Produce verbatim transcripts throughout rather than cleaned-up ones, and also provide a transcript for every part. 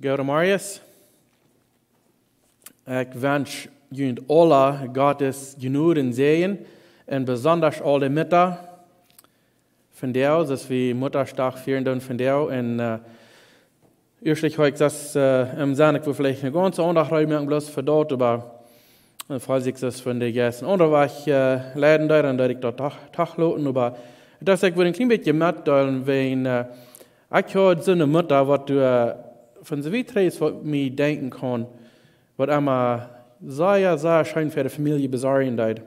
Goodemorjes. Ekj wensch junt aula Gottes Jnod un Säajen, un besondasch aule Mutta vondoag, daut wie Muttasdach fieren doonen vondoag. Un, äh, ieeschtlich ha ekj daut, äh, em Senn, ekj wull veleicht eene gaunze Aundacht reed moaken, bloos fa daut, oba, äh, falls ekj daut von de Jeist een aundren Wajch, äh, leiden deed, dan deed ekj daut doch, doch loten, oba daut ekj wull een kjlien bät metdeelen, wäajen, äh, ekj haud soone Mutta, waut doa, äh, von soo wiet trigj es, waut ekj mie denkjen kaun, waut emma sea, sea scheen fa de Famielje besorjen deed.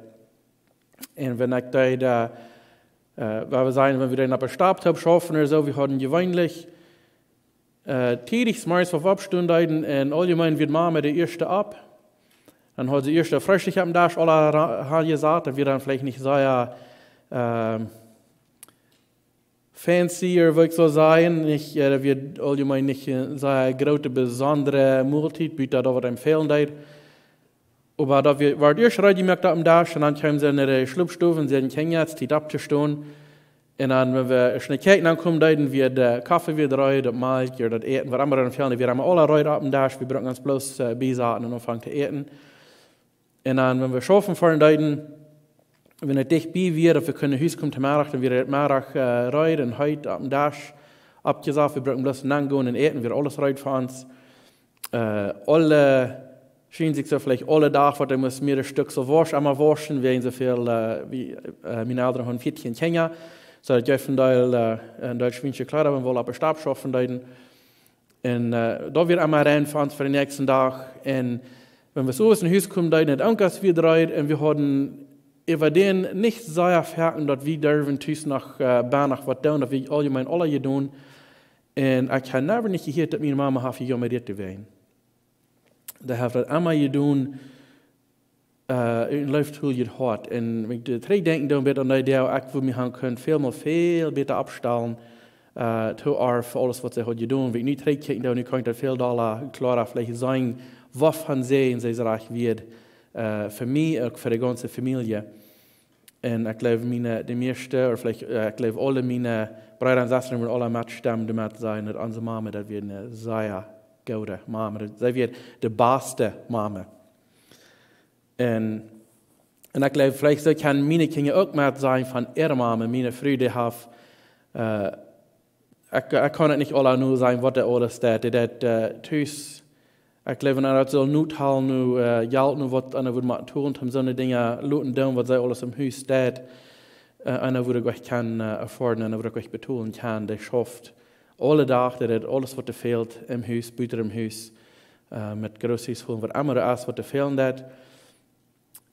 Un wan ekj deed, äh, äh, waut wie sajen, wan wie dan opp de Stap toop schaufen ooda soo, wie hauden jeweenlich, äh, tiedich zemorjes, wan wie oppstonen deeden, un auljemeen wia Mama de ieeschte opp. Dan haud see ieescht daut Freestikj oppem Desch aula ra-, hanjesat, daut wia dan veleicht nich sea, ähm, fancy, ooda waut ekj saul sajen, nich, äh, daut wia auljemeen nich, äh, sea groote, besondre Moltiet, buta daut, waut am fälen deed. Oba daut wia, wort ieescht reed jemoakt oppem Desch, un dan kjeemen see no de Schlopstow, see hauden kjeene Tiet opptostonen. Un dan, wan wie schnitt kjikjen, dan kjeemen dee, dan wia de Koffe wia reed, daut Malkj, ooda daut Äten, waut emma dan fälen, wia emma aula reed oppem Desch, wie bruckten ons bloos, äh, biesaten un aunfangen to äten. Un dan, wan wie schaufen foaren deeden, wan et dicht bie wia, daut wie kunnen no Hus komen to Meddach, dan wia de Meddach, äh, reed un heet oppem Desch oppjesaut, wie bruckten bloos nengonen un äten, wia aules reed fa ons. Äh, aule, schien sikj soo veleicht aule Dach, waut wie musten mea Stekj soo wauschen, emma wauschen, wäajen soo väl, äh, wie, äh, miene Elren hauden vieetieen Kjinja. Soo daut ekj von Deel, äh, een Deel schwiensche Kjleeda, wan wie aul opp de Stap schaufen deeden. Un, äh, daut wia emma rein fa ons fa dän näakjsten Dach. Un wan wie soo no Hus komen deeden, daut Onkas wia reed, un wie hauden äwa dän nich sea foaken, daut wie durwen tus noch, äh, bie noch waut doonen, daut wie auljemeen aula jedonen. Un ekj hab never nich jehieet, daut miene Mama haft jejaumert to woaren. Dee haft daut emma jedonen, äh, en leeftoljet Hoat. Un wan ekj trigj denkjen doo, bat aun dee Doag, ekj wudd mie han kunt väl mea, väl bäta oppstalen, äh, to äa fa aules, waut see haud jedonen. Wan ekj nu trigj kjikj doo, nu kaun ekj daut väl dolla, kloara veleicht seenen, waut fa een Säajen see wia, äh, fa mie, uk fa de gaunze Famielje. Un ekj jleew, miene, de mieeschte, ooda veleicht, äh, ekj jleew, aule miene Breeda un Sestren wudden aula metstemmen, doamet sajen, daut onse Mama, daut wia eene sea goode Mama. Daut, see wia de baste Mama. Un, un ekj jleew, veleicht soo kjennen miene Kjinja uk met sennen von äare Mama. Miene Fru, dee haft, äh, ekj, ekj kaun et nich aula nu sajen, waut dee aules deed. Dee deed, äh, tus, ekj jleew, wan eena daut sull nothoolen, nu, äh, Jelt, nu waut eena wudd motten tolen, om soone Dinja loten doonen, waut see aules em Hus deed, äh, eena wudd goanich kjennen, äh, afforden, eena wudd goanich betolen kjennen, dee schauft aule Dach, dee deed aules, waut doa fält, em Hus, buta em Hus, äh, met groceries holen, waut emma doa es, waut doa fälen deed.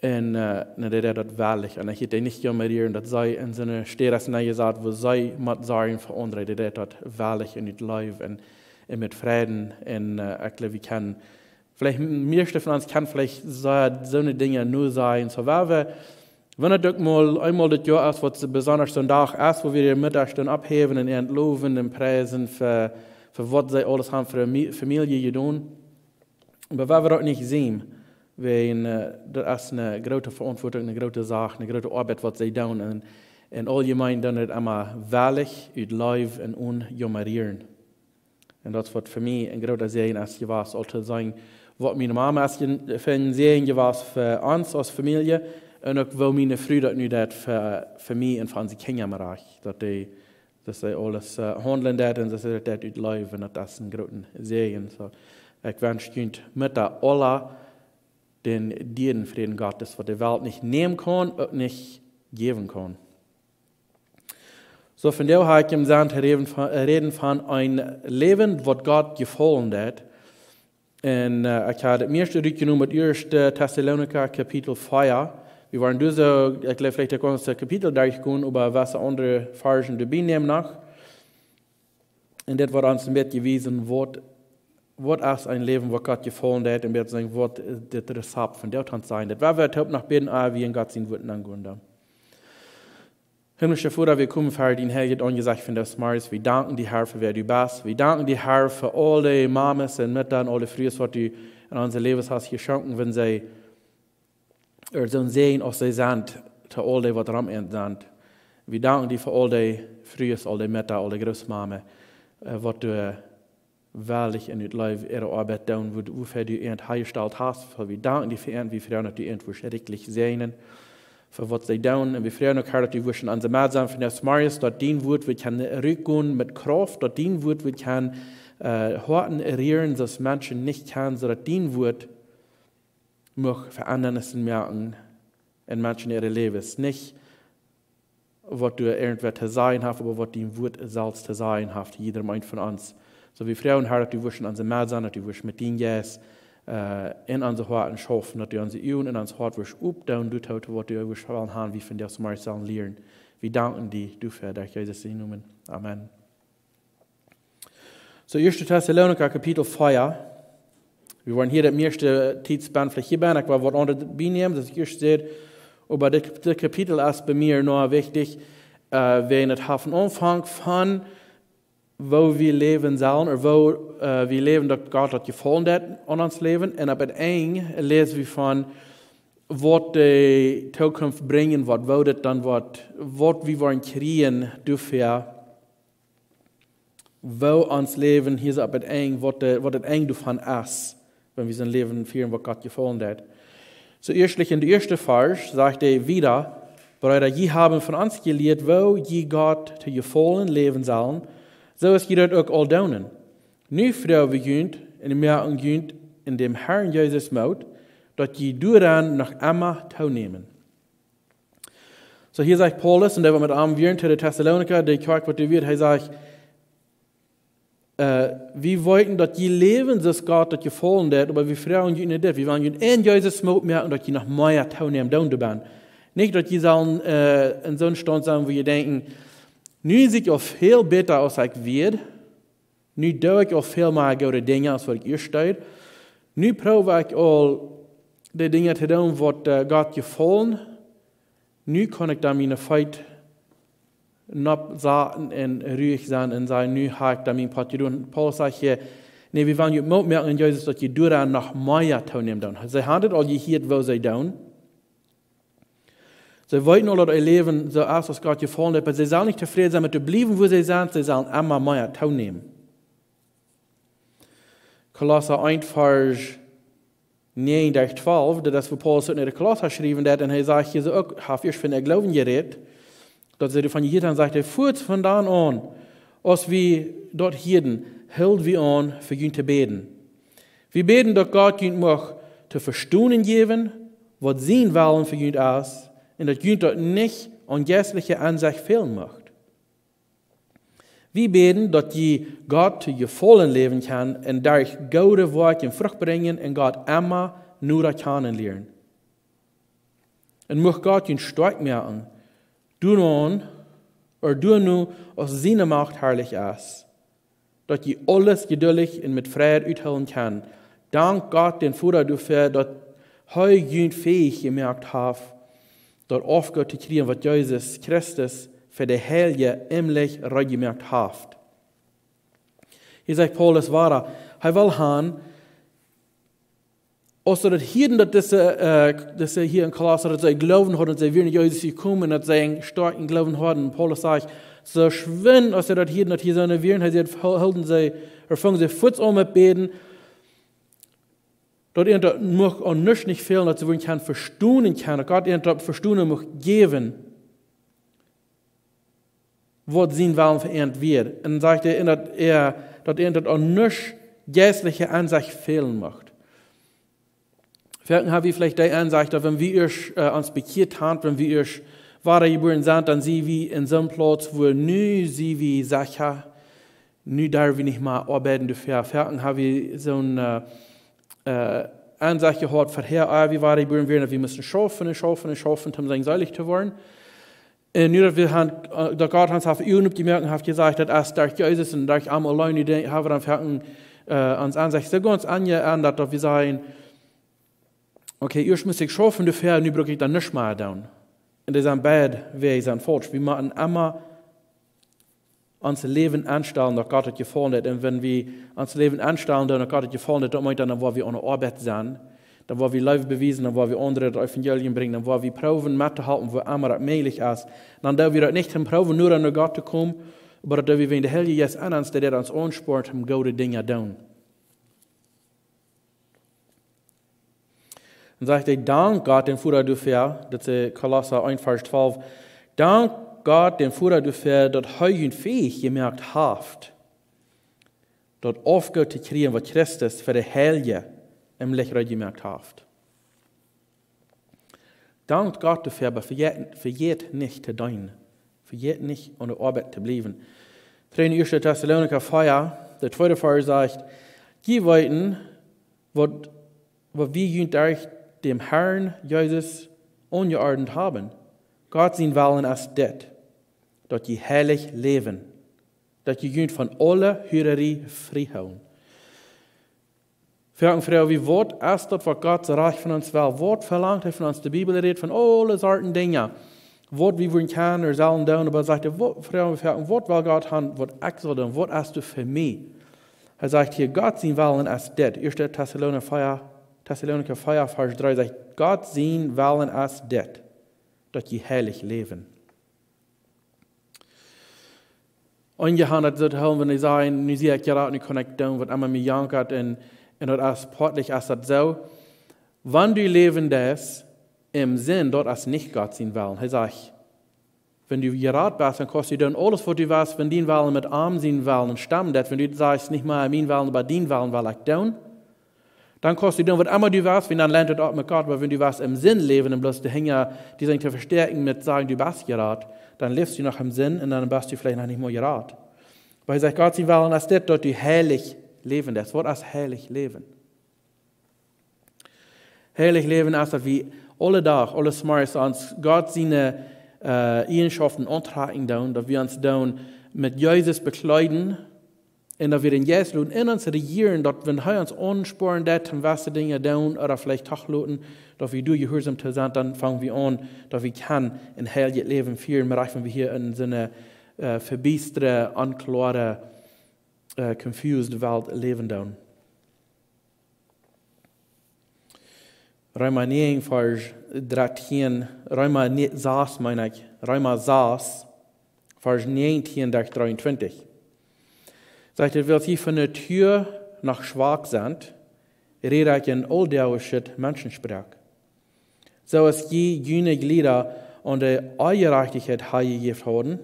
Un, äh, nä, dee deed daut wellich. Un ekj hia dee nich jaumerieren, daut see en soone Städ es nenjesat, wua see mott sorjen fa aundre. Dee deed daut wellich un ut Leew un, un met Fräd. Un, äh, ekj jleew, wie kjennen, veleicht, m-, mieeschte von ons kjennen veleicht soo, soone Dinja nu sajen. Soo, wan wie, wan et uk mol eemol dit Joa es, waut soo besonda soon Dach es, wua wie de Meddachstund opphäwen un äant lowen un priesen fa, fa waut see aules han fa de Mi-, Famielje jedonen. Oba wan wie daut nich seenen, wäajen, äh, daut es eene groote Veauntwuatunk, eene groote Sach, eene groote Oabeit, waut see doonen. Un, un auljemeen doonen et emma wellich, ut Leew un onen jaumerieren. Un daut es waut fa mie een groota Säajen es jewast, aul to seenen, waut miene Mama es je-, fa een Säajen jewast fa ons aus Famielje, un uk woo miene Fru daut nu deed fa, fa mie un fa onse Kjinja, mau uk, daut dee daut see aules, äh, haundlen deed un daut see daut deed ut Leew, un daut es een grooten Säajen. Soo, ekj wensch junt met daut aula dän diepen Fräd Gottes, waut de Welt nich nämen kaun, uk nich jäwen kaun. Soo, vondoag hab ekj em Senn to räden von, äh, räden von een Läwen, waut Gott jefaulen deed. Un, äh, ekj hab daut mieeschte rutjenomen ut ieeschte Tessalonicha Kapitel vea. Wie woaren doa soo, ekj jleew, veleicht daut gaunze Kapitel derchgonen, oba waut aundre Varzen doabie nämen noch. Un dit woat ons een bät wiesen, waut, waut es een Läwen, waut Gott jefaulen deed, un waut es een, waut dit Rezept von doa kaun sennen. Daut woa wie hia noch bäden, ea wie en Gott sien Wort aungonen doonen. Himmlischa Voda, wie komen ver dien heiljet Aunjesecht vondoag zemorjes. Wie danken die, Herr, fa wäa du best. Wie danken die, Herr, fa aul de Mamas un Mutta un aul de Frues, waut du en onse Läwes hast jeschonken, wan see ea soon Säajen aus see sent, to aul dee, waut rom an sent. Wie danken die fa aul de Frues, aul de Mutta, aul de Grootmama, äh, waut du, äh, wellich un ut Leew äare Oabeit doonen, wua, wuafäa du an hajestalt hast. Fa wie danken die fa an, wie froagen, daut du an wurscht rikjlich säajnen fa waut see doonen. Un wie froagen uk, Herr, daut du wurscht en onse Medd sennen vondoag zemorjes, daut dien Wuat wudd kjennen rutgonen met Krauft, daut dien Wuat wudd kjennen, äh, Hoaten rieren, soo aus Menschen nich kjennen, soo daut dien Wuat mucht Veendanissen moaken en Menschen äare Läwes. Nich waut du irjentwäa to sajen hast, oba waut dien Wuat selfst to sajen haft, jieda eent von ons. Soo, wie froagen, Herr, daut du wurscht en onse Medd sennen, daut du wurscht met dienen Jeist, äh, en onse Hoaten schaufen, daut du onse Uagen en ons Hoat wurscht opdoonen, daut waut du wurscht wellen haben, wie vondoag zemorjes sellen lieren. Wie danken die doafäa, derch Jesus sienen Nomen. Amen. Soo, Ieeschte Tessalonicha, Kapitel vea. Wie woaren hia daut mieeschte Tiet spenden veleicht hia bie, ekj woa waut aundret bienämen, soo aus ekj ieescht säd. Oba dit, dit Kapitel es bie mie noch wichtich, äh, wäajen daut haft een Aunfank von woo wie läwen sellen, ooda woo, äh, wie läwen, daut Gott daut jefaulen haft aun ons Läwen. Un opp daut Enj läs wie von waut de Tookunft brinjen woat, woo daut dan woat, waut wie woaren kjrieen doafäa, woo ons Läwen hia soo opp daut Enj, waut de, waut daut Enj doavon es, wan wie soo een Läwen fieren, waut Gott jefaulen haft. Soo ieeschtlich en dän ieeschten Varsch sajcht hee wieda: Breeda, jie haben von ons jelieet, woo jie Gott to jefaulen läwen sellen, soo aus jie daut uk aul doonen. Nu froagen wie junt un moaken junt en däm Herrn Jesus Moot, daut jie doaraun noch emma toonämen. Soo, hia sajcht Paulus, un dee waut met am wieren, to de Tessalonicha, de Kjoakj waut doa wia, hee sajcht, äh, wie weeten, daut jie läwen, soo aus Gott daut jefaulen haft, oba wie froagen junt nich dit. Wie wellen junt en Jesus Moot moaken, daut jie noch mea toonämen doonen doabie. Nich, daut jie sellen, äh, en soon Staunt sennen, wua jie denkjen, nu sie ekj aul väl bäta aus ekj wia. Nu doo ekj aul väl mea goode Dinja aus waut ekj ieescht deed. Nu proow ekj aul de Dinja to doonen waut, äh, Gott jefaulen. Nu kaun ekj dan miene Feet noppsaten un ruich sennen un sajen, nu hab ekj dan mien Poat jedonen. Paulus sajcht hia, nä, wie wellen junt Moot moaken en Jesus, daut jie doaraun noch mea toonämen doonen. See haben daut aul jehieet, woo see doonen. See weeten aul, daut äa Läwen soo es, aus Gott jefaulen haft, oba see sellen nich tofräd sennen met to bliewen, wua see sent, see sellen emma mea toonämen. Kolossa eent, Varsch näajen bat twalf, daut es, wua Paulus uk no de Kolossa schriewen deed, un hee sajcht hia soo uk, haft ieescht von äa Gloowen jerät, daut see doavon jehieet haben, sajcht hee, fuaz von dan aun, aus wie daut hieeden, hilden wie aun, fa junt to bäden. Wie bäden, daut Gott junt mucht to vestonen jäwen, waut sien Wellen fa junt es, un daut junt daut nich aun jeistliche Ensecht fälen mucht. Wie bäden, daut jie Gott to jefaulen läwen kjennen un derch goode Woakjen Frucht brinjen un Gott emma noda kjanen lieren. Un mucht Gott junt stoakj moaken, doano, ooda doano, aus siene Macht harlich es, daut jie aules jeduldich un met Freid uthoolen kjennen. Dankt Gott dän Voda doafäa, daut hee junt fäich jemoakt haft, daut Oafgoot to kjrieen, waut Jesus Christus fa de Heilje em Licht reed jemoakt haft. Hia sajcht Paulus wada, hee well han, aus daut hieeden, daut dise, äh, dise hia en Kolossa, daut see Gloowen hauden, daut see wieren no Jesus jekomen un daut see een stoakjen Gloowen hauden. Un Paulus sajcht, soo schwind aus see daut hieeden, daut hia soone wieren, hee sajcht, hol-, hilden see, ooda fungen see fuaz aun met bäden, daut an daut mucht aun nuscht nich fälen, daut see wudden kjennen vestonen kjennen, daut Gott an daut Vestonen mucht jäwen, waut sien Wellen fa an wia. Un sajcht hee, un daut an, daut an daut aun nuscht jeistliche Ensecht fälen mucht. Foaken ha wie veleicht dee Ensecht, daut wan wie ieescht, äh, ons bekjieet haben, wan wie ieescht wadajebuaren sent, dan sie wie en soon Plauz, wua nu sie wie secha, nu derw wie nich mea oabeiden doafäa. Foaken ha wie soon, äh, äh, Ensecht jehaut, verhäa, ah, wie wadajebuaren wieren, daut wie musten schaufen un schaufen un schaufen, om secha seelich to woaren. Un nu daut wie han, äh, daut Gott ons haft Uagen opjemoakt un haft jesajcht, daut es derch Jesus un derch am auleen, nu denkj, ha wie dan foaken, äh, ons Ensecht soo gaunz aunjeendert, daut wie sajen, okay, ieescht must ekj schaufen doafäa, nu bruck ekj dan nuscht mea doonen. Un dee sent beid Wäaj sent faulsch. Wie motten emma ons Läwen aunstalen, daut Gott daut jefaulen haft. Un wan wie ons Läwen aunstalen doonen, daut Gott daut jefaulen haft, daut meent dan, dan woa wie aune Oabeit sennen, dan woa wie Leew bewiesen, dan woa wie aundre daut Evangelium brinjen, dan woa wie proowen mettohalpen, wua emma daut mäajlich es. Dan doo wie daut nich om proowen, noda no Gott to komen, Oba daut wie wäajen de Heilje Jeist aun ons, dee deit ons aunspornen, om goode Dinja doonen. Dan sajcht hee: Dank Gott, dän Voda doafäa, daut es Kolossa eent, Varsch twalf. Dank Gott, dän Voda doafäa, daut hee junt fäich jemoakt haft, daut Oafgoot to kjrieen, waut Christus fa de Heilje em Licht reed jemoakt haft. Dankt Gott doafäa, oba vejät, vejät nich to deenen. Vejät nich aun de Oabeit to bliewen. Tweede, Ieeschte Tessalonicha vea, de tweede Varsch sajcht: Jie weeten, waut, waut wie junt derch däm Herrn Jesus aunjeornt haben. Gott sien Wellen es dit, daut jie heilich läwen, daut jie junt von aule Hurarie frie hoolen. Froag wie, waut es daut, waut Gott soo rajcht von ons well? Waut velangt hee von ons? De Bibel rät von aule Sorten Dinja, waut wie wudden kjennen ooda sellen doonen, oba sajcht hee, waut, froag wie, waut well Gott haben, waut ekj saul doonen? Waut hast du fa mie? Hee sajcht hia: Gott sien Wellen es dit. Ieeschte Tessalonicha vea, Tessalonicha vea, Varsch dree sajcht: Gott sien Wellen es dit, daut jie heilich läwen. Eenje han daut soo to hoolen, wan dee sajen: Nu sie ekj jerat, nu kaun ekj doonen, waut emma mie jankat, un, un daut es poatlich, es daut soo. Wan du läwen deist em Sind, daut es nich Gott sien Wellen. Hee sajcht, wan du jerat best, dan kaust du doonen aules, waut du west, wan dien Wellen met am sien Wellen stemmen deit. Wan du sajchst: Nich mea mien Wellen, oba dien Wellen well ekj doonen, dan kaust du doonen, waut emma du west, wiels dan lient daut uk met Gott. Oba wan du west em Sind läwen un bloos de Henj die sent to vestäakjen met sajen, du best jerat, dan läfst du noch em Sind un dan best du veleicht noch nich mol jerat. Oba hee sajcht, Gott sien Wellen es dit, daut du heilich läwen deist. Waut es heilich läwen? Heilich läwen es, daut wie aule Dach, aule Zemorjes ons Gott siene, äh, Eajenschoften auntrakjen doonen, daut wie ons doonen met Jesus bekjleeden, un daut wie dän Jeist loten en ons rejieren, daut wan hee ons aunspornen deit, om jewesse Dinja doonen ooda veleicht doch loten, daut wie doa jehuarsom to sennen, dan fang wie aun, daut wie kjennen een heiljet Läwen fieren, mau wan wie hia en soone, äh, vebiestre, onkloare, äh, confused Welt läwen doonen. Reema näajen, Varsch dartieen, Reema nie-, sas, meen ekj, Reema sas, Varsch näajentieen bat dreeuntwintich. Sajcht hee: Wiels jie von Natua noch schwak sent, räd ekj en ooltdoagschet Menschensproak. Soo aus jie june Jlieda aun de Onjerajchtichkjeit hanjejäft hauden,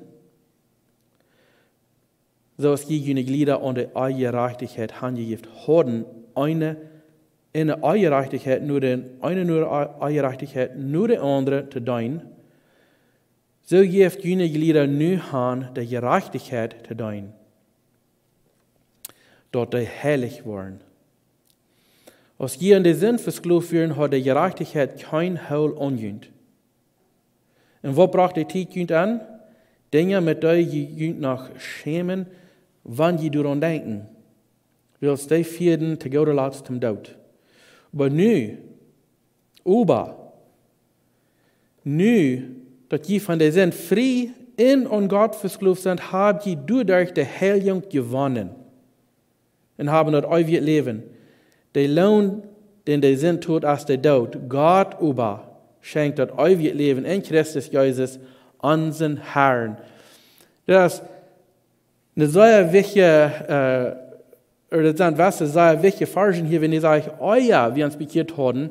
soo aus jie june Jlieda aun de Onjerajchtichkjeit hanjejäft hauden, eene, eene Onjerajchtichkjeit no de, eene no de O-, Onjerajchtichkjeit no de aundre to deenen, soo jäft june Jlieda nu han, de Jerajchtichkjeit to deenen, daut dee heilich woaren. Aus jie aun de Sind veskloft wieren, haud de Jerajchtichkjeit kjeen Hool aun junt. Un waut brocht de Tiet junt aun? Dinja, met dee jie junt noch schämen, wan jie doaraun denkjen, wiels dee fieeden to gooda Latst toom Doot. Oba nu, oba nu, daut jie von de Sind frie un aun Gott veskloft sent, hab jie doaderch de Heiljunk jewonnen un haben daut eewje Läwen. De Loon, dän de Sind tolt, es de Doot. Gott oba schenkjt daut eewje Läwen en Christus Jesus, onsen Herrn. Daut es eene sea wichtje, äh, ooda daut sent jewesse sea wichtje Varschen hia, wan hee sajcht, oh jo, wie ons bekjieet hauden,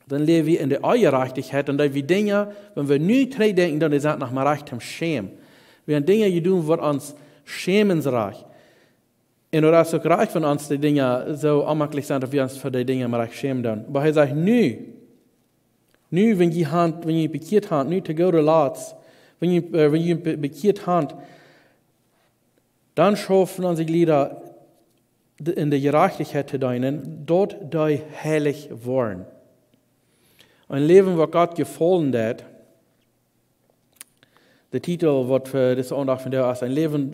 dan läw wie en de Onjerajchtichkjeit, un daut wie Dinja, wan wie nu trigj denkjen, dan es daut noch mau rajcht toom schämen. Wie han Dinja jedonen, waut ons schämensrajcht. Un daut es uk rajcht von ons, dee Dinja soo onjemakjlich sent, daut wie ons fa dee Dinja mau rajcht schämen doonen. Oba hee sajcht, nu, nu, wan jie han, wan jie bekjieet han, nu to gooda Latst, wan jie, äh, wan jie be-, bekjieet han, dan schauft onse Jlieda de-, en de Jerajchtichkjeit to deenen, daut dee heilich woaren. Een Läwen, waut Gott jefaulen deit. De Titel, waut fa dise Aundacht vondoag es: Een Läwen,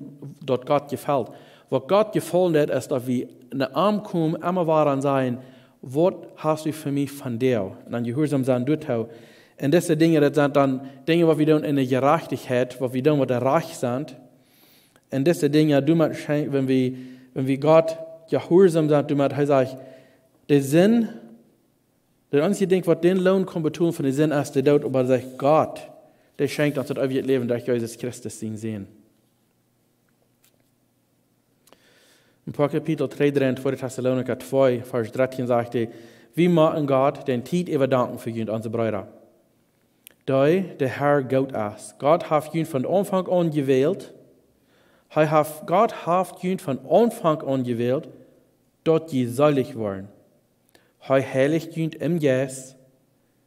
daut Gott jefelt. Waut Gott jefaulen deit, es, daut wie no am komen, emma wada sajen: Waut hast du fa mie vondoag? Un dan jehuarsom sennen doatoo. Un dise Dinja, daut sent dan Dinja, waut wie doonen en de Jerajchtichkjeit, waut wie doonen, waut rajcht es. Un dise Dinja, doamet schenkjt, wan wie, wan wie Gott jehuarsom sent, doamet, hee sajcht, de Sind, daut eensje Dinkj, waut dän Loon kaun betolen von de Sind, es de Doot, oba sajcht Gott, dee schenkjt ons daut eewje Läwen derch Jesus Christus, sienen Sän. Een poa Kapitel trigj, en tweede Tessalonicha twee, Varsch dartieen sajcht hee: "Wie motten Gott dän Tiet äwa danken fa junt, onse Breeda, dee de Herr goot es. Gott haft junt von Aunfank aun jewält. Hee haft, Gott haft junt von Aunfank aun jewält, daut jie seelich woaren. Hee heilicht junt em Jeist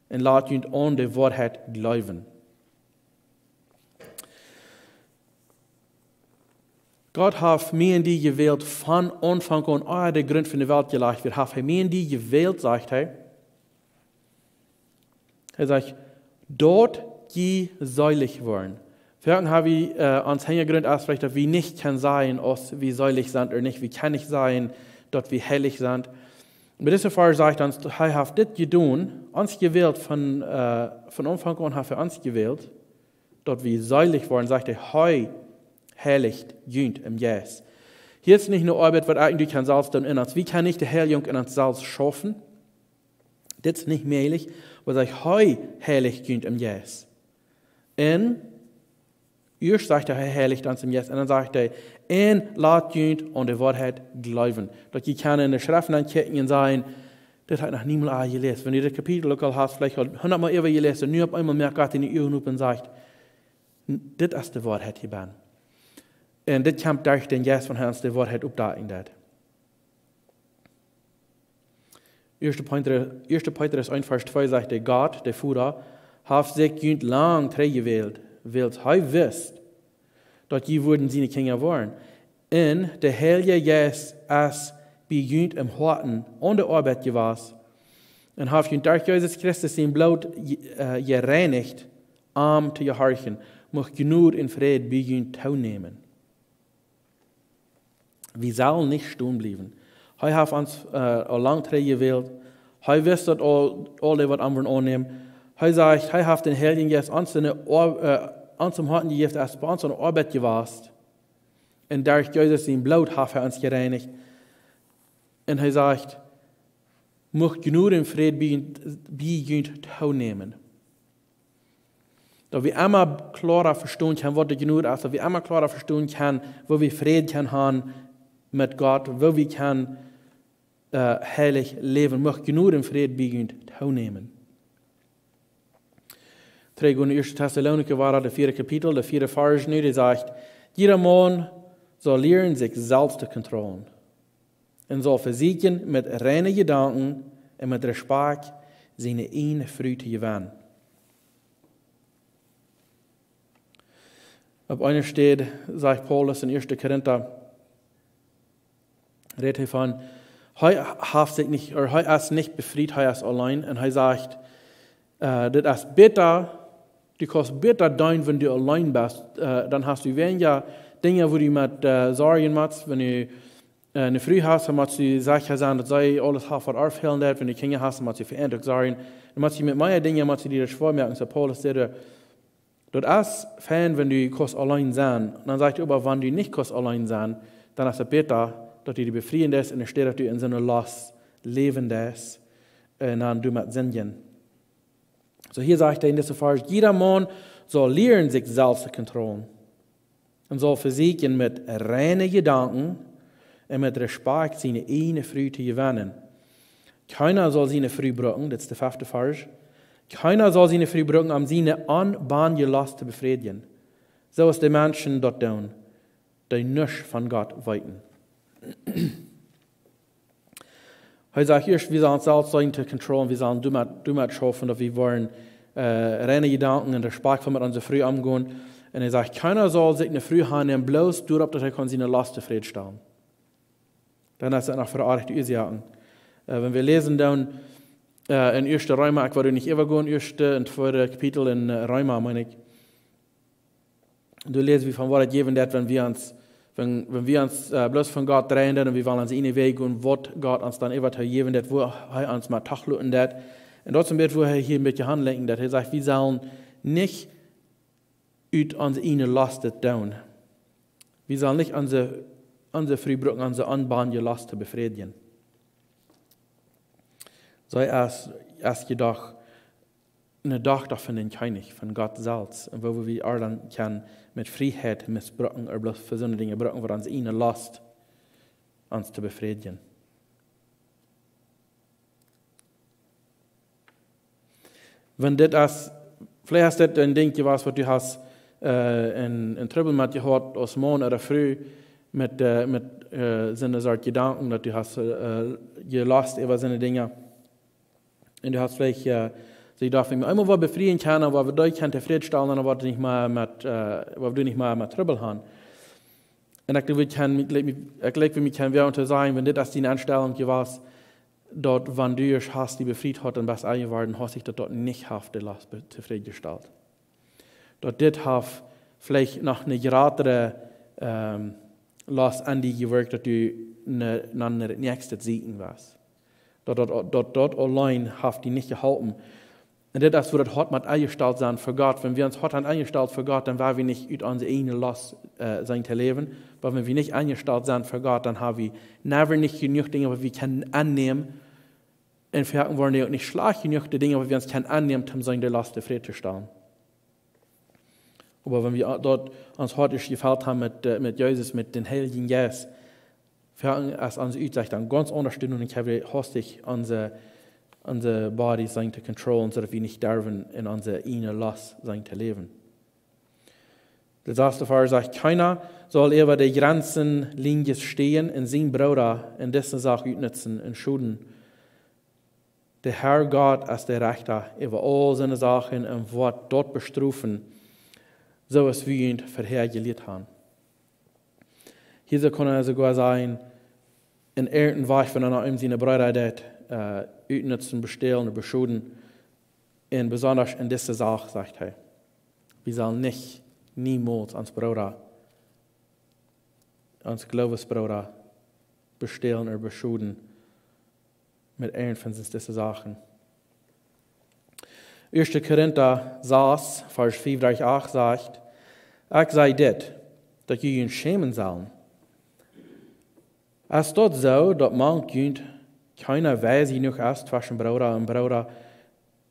un lat junt aun de Woarheit jleewen." Gott haft mie un die jewält von Aunfank aun, ea de Grunt von de Welt jelajcht wort, haft hee mie un die jewält, sajcht hee. Hee sajcht: "Daut jie seelich woaren." Wie haben, hab wie, äh, ons Hinjagrunt es veleicht, daut wie nich kjennen sajen, aus wie seelich sent ooda nich. Wie kjennen nich sajen, daut wie heilich sent. Oba dise Varsch sajcht ons, hee haft dit jedonen, ons jewält von, äh, von Aunfank aun haft hee ons jewält, daut wie seelich woaren, sajcht hee, hee heilicht junt em Jeist. Hia es nich eene Oabeit, waut ekj un du kjennen selfst doonen en ons. Wie kjennen nich de Heilijunk en ons selfst schaufen. Dit es nich mäajlich, oba sajcht, hee heilicht junt em Jeist. Un ieescht sajcht hee, hee heilicht ons em Jeist. Un dan sajcht hee, un lat junt aun de Woarheit jleewen. Daut jie kjennen en de Schreft ankjikjen un sajen: "Dit hab ekj noch niemols jeläst." Wan du dit Kapitel uk aul hast veleicht aul hundatmol äwa jeläst un nu opp eemol moakt Gott diene Uagen op un sajcht: "Dit es de Woarheit hia bennen." Un dit kjemt derch dän Jeist, wan hee ons de Woarheit oppdakjen deit. Ieeschte Petrus, ieeschte Petrus eent Varsch twee sajcht: "De Gott, de Voda, haft sikj junt lang trigj jewält, wiels hee wist, daut jie wudden siene Kjinja woaren. Un de Heilje Jeist es bie junt em Hoaten aun de Oabeit jewast un haft junt derch Jesus Christus sien Bloot je-, äh, jereinicht, am to jehorchen. Mucht Jnod un Fräd bie junt toonämen." Wie sellen nich stonen bliewen. Hee haft ons, äh, aul lang trigj jewält. Hee wist daut aul, aul dee waut am woaren aunnämen. Hee sajcht, hee haft dän Heiljen Jeist ons en de Oa-, äh, ons em Hoaten jejäft, es bie ons aun de Oabeit jewast. Un derch Jesus sien Bloot haft hee ons jereinicht. Un hee sajcht: "Mucht Jnod un Fräd bie, bie junt toonämen." Daut wie emma kloara vestonen kjennen, waut de Jnod es, daut wie emma kloara vestonen kjennen, woo wie Fräd kjennen haben met Gott, woo wie kjennen, äh, heilich läwen. Mucht Jnod un Fräd bie junt toonämen. Trigj en ieeschte Tessalonicha, wia daut de vieede Kapitel, de vieede Varsch nu, dee sajcht: "Jieda Maun saul lieren, sikj selfst to kontrollen, un saul vesieekjen, met reine Jedanken un met Respakjt siene ieejne Fru to jewennen." Opp eene Städ sajcht Paulus en ieeschte Korinta, rät hee von, hee haft sikj nich, ooda hee es nich befriet, hee es auleen. Un hee sajcht, äh, dit es bäta, du kaust bäta deenen, wan du auleen best. Äh, dan hast du weinja Dinja, wua du met, äh, sorjen motst. Wan du, äh, eene Fru hast, dan motst du secha sennen, daut see aules haft, waut aufhoolen deit. Wan du Kjinja hast, dan motst du fa an uk sorjen. Dan motst du met mea Dinja, motst du die daut schwoa moaken. Soo Paulus sajcht, daut es fein, wan du kaust auleen sennen. Un dan sajcht hee, oba wan du nich kaust auleen sennen, dan es et bäta, daut du die befrieen deist, enne Städ daut du en soone Last läwen deist, un dan du motst sindjen. Soo hia sajcht hee en dise Varsch: "Jieda Maun saul lieren, sikj selfst to kontrollen, un saul vesieekjen, met reine Jedanken un met Respakjt siene ieejne Fru to jewennen. Kjeena saul siene Fru brucken", dit es de fefte Varsch, "kjeena saul siene Fru brucken, om siene onbanje Lust to befriedjen, soo aus de Menschen daut doonen, dee nuscht von Gott weeten." Hee sajcht ieescht, wie sellen ons selfst seenen to kontrollen, wie sellen doamet, doamet schaufen, daut wie woaren, äh, reine Jedanken un respektvoll met onse Fru omgonen. Un hee sajcht, kjeena saul sikj eene Fru hannämen, bloos doaropp, daut hee kaun siene Lust tofrädstalen. Dan es daut noch fa de rajchte Uasoaken. Äh, wan wie läsen dan, äh, en ieeschte Reema, ekj well nich äwagonen, ieeschte un tweede Kapitel en, äh, Reema, meen ekj. Doa läs wie von waut daut jäwen deit, wan wie ons, wan, wan wie ons, äh, bloos von Gott dreien un wie wellen ons ieejne Wäaj gonen, waut Gott ons dan äwa to jäwen deit, woo hee ons mau toloten deit. Un daut es een bät, woo hee hia een bät aunlenkjen deit. Hee sajcht, wie sellen nich ut onse ieejne Lust daut doonen. Wie sellen nich onse, onse Fru brucken, onse onbanje Lust to befriedjen. Soo aus, aus jedoch eene Dochta von dän Kjennich, von Gott selfst. Un woo wie äa dan kjennen met Frieheit missbrucken, ooda bloos fa soone Dinja brucken, fa onse ieejne Lust. ons to befriedjen. Wan dit es, veleicht es dit een Dinkj jewast, waut du hast äh, en, en Trubbel met jehaut aus Maun ooda Fru, met, äh, met äh, soone Sort Jedanken, daut du hast äh, jelost äwa soone Dinja. Un du hast veleicht äh, soo jedocht, wan wie eemol waut befrieen kjennen, waut wie doa kjennen tofrädstalen, dan woat nich mea met, äh, woat wie nich mea met Trubbel haben. Un ekj jleew, wie kjennen, ekj jleew, wie kjennen, ekj jleew, wie kjennen wäa unja sajen, wan dit es diene Enstalunk jewast, daut wan du ieescht hast die befriet haft un best enjeworden, haft sikj daut, daut nich haft de Last be-, tofrädjestalt. Daut dit haft veleicht noch eene jratre ähm, Last aun die jewirkjt, daut du ne, no daut näakjste sieekjen wieescht. Daut daut, daut daut auleen haft die nich jeholpen. Un dit es, woo daut Hoat mott enjestalt sennen fa Gott. Wan wie ons Hoat haben enjestalt fa Gott, dan woa wie nich ut onse ieejne Last äh, sennen to läwen. Oba wan wie nich enjestalt sent fa Gott, dan ha wie never nich jenuach Dinja, waut wie kjennen aunnämen. Un veleicht woaren dee uk nich schlajcht jenuach, de Dinja, waut wie ons kjennen aunnämen, om soone Last tofräd to stalen. Oba wan wie daut ons Hoat ieescht jefelt haben met, äh, met Jesus, met dän Heiljen Jeist, veleicht es onse Utsicht dan gaunz aundasch, un dan kjenn wie hastich onse, onse bodies sennen to controllen, soo daut wie nich derwen en onse ieejne Last sennen to läwen. De sasste Varsch sajcht: Kjeena saul äwa de Jrenzenlinie stehen un sienen Brooda en dise Sach utnutzen un schoden. De Herr Gott es de Rechta äwa aul soone Sachen un woat daut bestrofen, soo aus wie junt verhäa jelieet haben. Hia soo kaun eena soogoa sajen, en irjent een Wajch, wan eena eenem siene Breeda deit äh, utnutzen, bestälen ooda beschoden, un besonda en dise Sach, sajcht hee. Wie sellen nich, niemols ons Brooda, ons Gloowesbrooda, bestälen ooda beschoden met irjent von dise Sachen. Ieeschte Korinta sas, Varsch fief derch acht sajcht: Ekj saj dit, daut jie junt schämen sellen. Es daut soo, daut mank junt kjeena wies jenuach es, tweschen Brooda un Brooda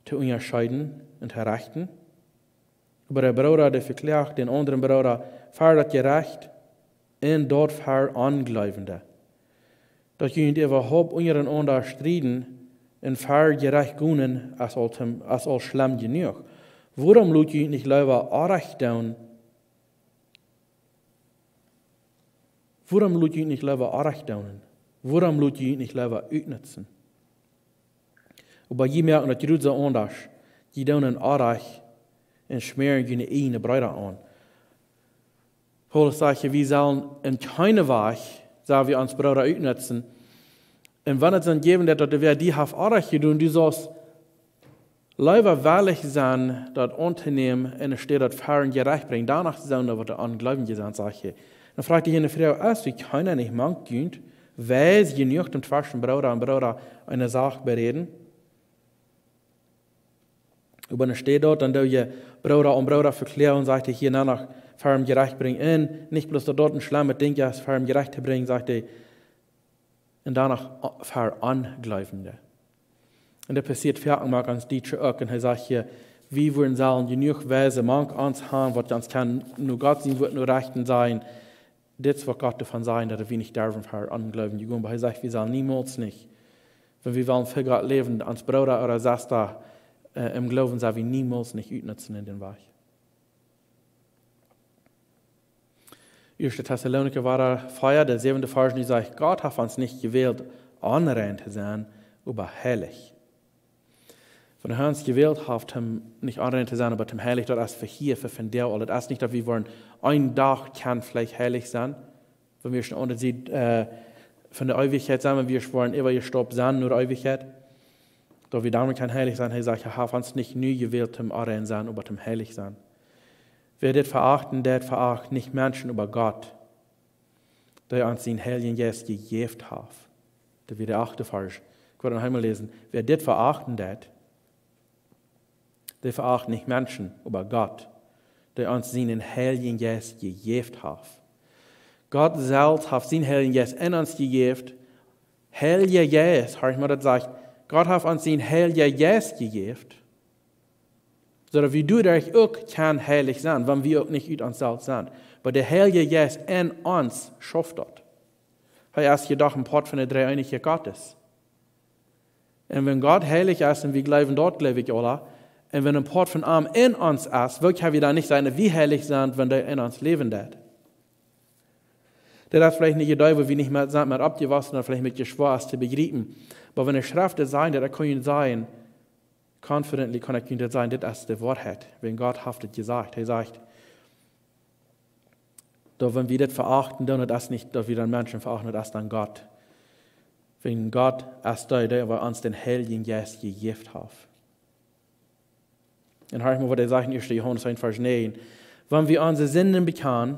to unjascheeden un to rechten? Oba de Brooda, dee vekloagt dän aundren Brooda ver daut Jerecht, un daut ver Onjleewende. Daut jie junt äwahaupt unjarenaunda strieden un ver Jerecht gonen, es aul, es aul schlemm jenuach. Wuarom lot jie junt nich leewa Orrajcht doonen? Wuarom lot jie junt nich leewa Orrajcht doonen? Wuarom lot jie junt nich leewa utnutzen? Oba jie moaken daut jrod soo aundasch. Jie doonen Orrajcht un schmäaren june ieejne Breeda aun. Paulus sajcht hia, wie sellen en kjeenen Wajch, sell wie ons Brooda utnutzen. Un wan et dan jäwen deit, daut wäa die haft Orrajcht jedonen, du saust leewa wellich sennen, daut auntonämen, un enne Städ daut ver een Jerecht brinjen, doano sennen, daut waut de Onjleewje sent, sajcht hee. Dan froagt hee hia ne Fru: Es doa kjeena nich mank junt wies jenuach, om tweschen Brooda un Brooda eene Sach beräden? Oba enne Städ daut, dan doo jie Brooda un Brooda vekloagen, sajcht hee hia, no, ver een Jerecht brinjen. Un nich bloos daut daut een schlemmet Dinkj es, ver een Jerecht to brinjen, sajcht hee, un doano ver Onjleewende. Un daut passieet foaken mank ons Dietsche uk. Un hee sajcht hia, wie wudden sellen jenuach Wiese mank ons haben, waut ons kjennen no Gott sien Wuat no rechten sajen. Dit es waut Gott doavon sajcht, daut wie nich derwen ver Onjleewende gonen. Oba hee sajcht, wie sellen niemols nich, wan wie wellen fa Gott läwen, ons Brooda ooda Sesta äh, em Gloowen, sell wie niemols nich utnutzen en dän Wajch. Ieeschte Tessalonicha wada fea, de säwende Varsch, dee sajcht: Gott haft ons nich jewält, onrein to sennen, oba heilich. Wan hee ons jewält haft, om nich onrein to sennen, oba om heilich, daut es fa hia, fa vondoag aul. Daut es nich, daut wie woaren een Dach kjennen veleicht heilich sennen, wan wie aun de aundre Sied äh, von de Eewichkjeit sent, wan wie woaren äwajestopt sennen no de Eewichkjeit. Daut wie doamet kjennen heilich sennen, hee sajcht, hee haft ons nich nu jewält om onrein sennen, oba om heilich sennen. Wäa dit veachten deit, veacht nich Menschen, oba Gott, dee ons sienen Heiljen Jeist jejäft haft. Daut wia de achte Varsch. Ekj well noch eemol läsen. Wäa dit veachten deit, dee veacht nich Menschen, oba Gott, dee ons sienen Heiljen Jeist jejäft haft. Gott selfst haft sienen Heiljen Jeist en ons jejäft. Heilja Jeist, horcht mol, daut sajcht, Gott haft ons sienen Heiljen Jeist jejäft, soo daut wie doaderch uk kjennen heilich sennen, wan wie uk nich ut ons selfst sent. Oba de Heilja Jeist en ons schauft daut. Hee es jedoch een Poat von de Dreeeenichkjeit Gottes. Un wan Gott heilich es un wie jleewen daut, jleew ekj aula, un wan een Poat von am en ons es, woo kjenn wie dan nich sennen, daut wie heilich sent, wan dee en ons läwen deit? Daut es veleicht eene Idee, wua wie nich met sent, met oppjewossen, ooda veleicht een bät schwoa es to bejriepen. Oba wan de Schreft daut sajcht, daut ekj kaun junt sajen, confidently kaun ekj junt daut sajen, dit es de Woarheit. Wan Gott haft et jesajcht. Hee sajcht, daut wan wie dit veachten, dan daut es nich, daut wie dan Menschen veachten, daut es dan Gott. Wan Gott es dee, dee ons dän Heiljen Jeist jejäft haft. Un horcht mol, waut hee sajcht en ieeschte Johanes eent, Varsch näajen. Wan wie onse Sinden bekjanen,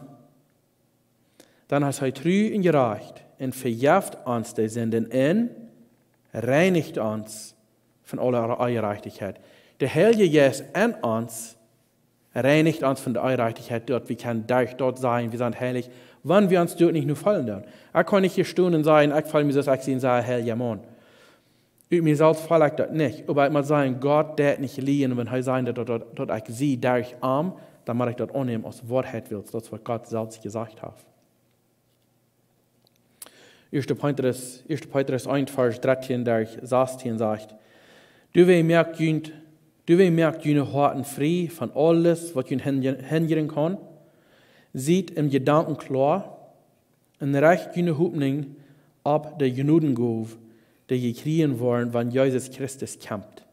dan es hee tru un jerajcht un vejeft ons de Sinden un reinicht ons von aule Onjerajchtichkjeit. De Heilje Jeist en ons reinicht ons von de Onjerajchtichkjeit, daut wie kjennen derch daut sajen, wie sent heilich, wan wie ons doa nich no feelen doonen. Ekj kaun nich hia stonen un sajen, ekj feel mie soo aus ekj sie een sea heilja Maun. Ut mie selfst feel ekj daut nich, oba ekj mott sajen, Gott deit nich lieejen, wan hee sajcht, daut, daut, daut ekj sie derch am, dan mott ekj daut aunnämen aus Woarheit, wiels daut es, waut Gott selfst jesajcht haft. Ieeschte Petrus, ieeschte Petrus eent, Varsch dartieen derch sastieen sajcht: Doawäajen moakt junt, doawäajen moakt june Hoaten frie von aules, waut junt hinj-, hinjen kaun. Siet em Jedanken kloa un recht june Hopninj opp de Jnodengoow, dee jie kjrieen woaren, wan Jesus Christus kjemt.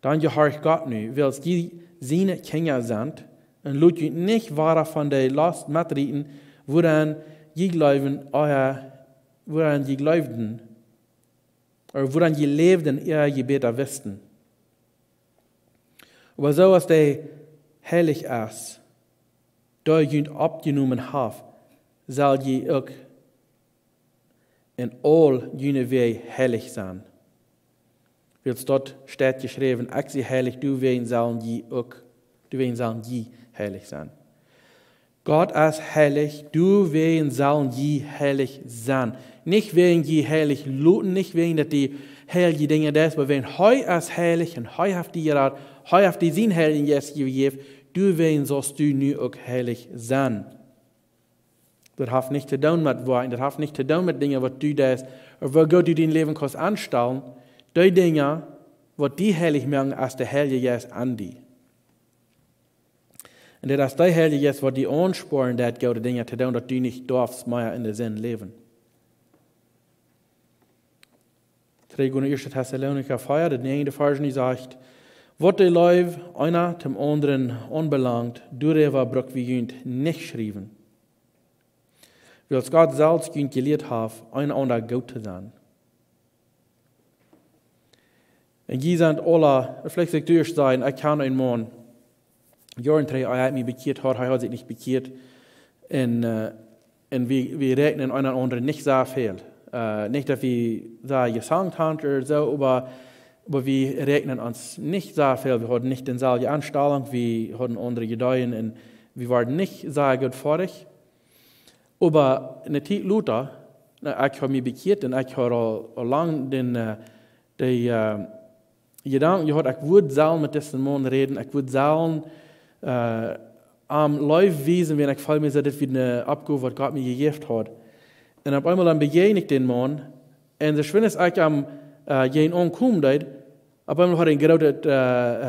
Dan jehorcht Gott nu, wiels jie siene Kjinja sent, un lot junt nich wada von de Lost metrieten, wuaraun jie jleewen, ea, wuaraun jie jleewden, ooda wuaraun jie läwden, ea jie bäta wisten. Oba soo aus dee heilich es, dee junt oppjenomen haft, sell jie uk en aul june Wäaj heilich sennen. Wiels daut steit jeschräwen, ekj sie heilich, doawäajen sellen jie uk, doawäajen sellen jie heilich sennen. Gott es heilich, doawäajen sellen jie heilich sennen. Nich wäajen jie heilich loten, nich wäajen daut du heilje Dinja deist, oba wäajen hee es heilich un hee haft die jerat, hee haft die sienen Heiljen Jeist jejäft, doawäajen sust du nu uk heilich sennen. Daut haft nich to doonen met Woakjen, daut haft nich to doonen met Dinja, waut du deist, ooda woo goot du dien Läwen kaust aunstalen. Dee Dinja, waut die heilich moaken, es de Heilje Jeist en die. Un daut es de Heilje Jeist, waut die aunspornt, daut goode Dinja to doonen, daut du nich doafst mea en de Sind läwen. Trigj no ieeschte Tessalonicha vea, de näajende Varsch, dee sajcht: Waut de Leew eena dän aundren aunbelangt, doaräwa bruck wie junt nich schriewen, wiels Gott selfst junt jelieet haft, eenaunda goot to sennen. Un jie sent aula, veleicht saul ekj ieescht sajen, ekj kjan eenen Maun, Joaren trigj, hee haud mie bekjieet, hee haud sikj nich bekjieet. Un, ä, un wie, wie räakjnen eenen aundren nich soo väl. Ä, nich daut wie soo jesangt hauden ooda soo, oba, oba wie räakjnen ons nich soo väl. Wie hauden nich deeselwje Aunstalinj, wie hauden aundre Ideeen un wie wieren nich soo goot foadich. Oba eene Tiet lota, nu, ekj haud mie bekjieet un ekj haud aul, aul lang dän, ä, dee, ä, Jedanken jehaut, ekj wudd sellen met disen Maun räden, ekj wudd sellen, ä, am Leew wiesen, wiels ekj feeld mie soo, dit wia eene Oppgow, waut Gott mie jejäft haud. Un opp eemol dan bejäajen ekj dän Maun, un soo schwind aus ekj am, ä, jäajen aunkomen deed, opp eemol haud hee een grootet, ä,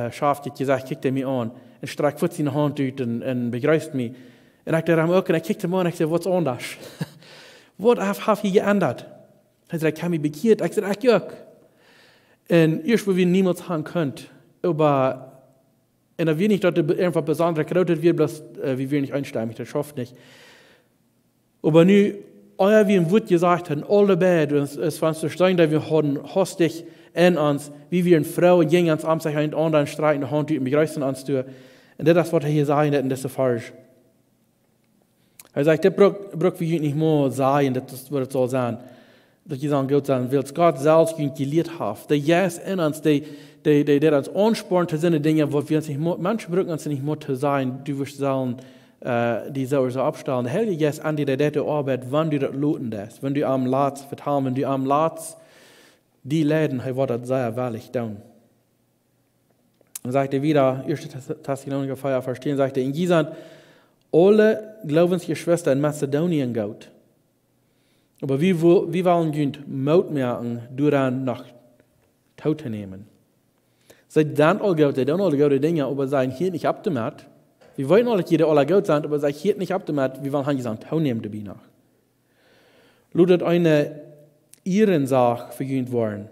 ä, Schaftje jesajcht, kjikjt hee mie aun, un strakjt fuaz siene Haunt ut un, un bejreesst mie. Un ekj deed am uk, un ekj kjikjt am aun, ekj säd: "Waut es aundasch? Waut haft, haft hia jeendat?" Hee säd: "Ekj hab mie bekjieet." Ekj säd: "Ekj uk." Un ieescht, wua wie niemols han kunt, oba, un daut wia nich, daut doa be-, irjentwaut besondret grootet wia, bloos, ä, wie wieren nich eenstemmich, daut schauft nich. Oba nu, ea wie een Wuat jesajcht hauden, aule beid, un es, es von ons to seenen, daut wie hauden hastich en ons, wie wieren froo un jinjen ons om sikj eent aundren, strakjten de Haunt ut un bejreessten ons doa. Un dit es, waut hee hia sajcht en dise Varsch. Hee sajcht: "Dit bruck, bruck wie junt nich mea sajen, daut es, waut et saul sennen. Daut jie sellen goot sennen, wiels Gott selfst junt jelieet haft." De Jeist en ons, dee, dee, dee, dee ons aunspornt to soone Dinja, waut wie ons nich mo-, Menschen brucken ons nich mea to sajen, du woascht sellen, ä, die soo un soo oppstalen. De Heilje Jeist en die, dee deit de Oabeit, wan du daut loten deist, wan du am latst vetalen, wan du am latst die leiden, hee woat daut sea wellich doonen. Dan sajcht hee wieda, ieeschte Tes-, Tessalonicha vea, Varsch tieen, sajcht hee: "Un jie sent aule Gloowensjeschwista en Mazedonien goot. Oba wie, wo-, wie wellen junt Moot moaken, doaraun noch totonämen. See sent aul goot, see doonen aul goode Dinja, oba see hieren nich opp doamet. Wie weeten aul, daut jie aula goot sent, oba see hieren nich opp doamet, wie wellen han jesajcht, tonämen doabie noch. Lot et eene Ierensaak fa junt woaren,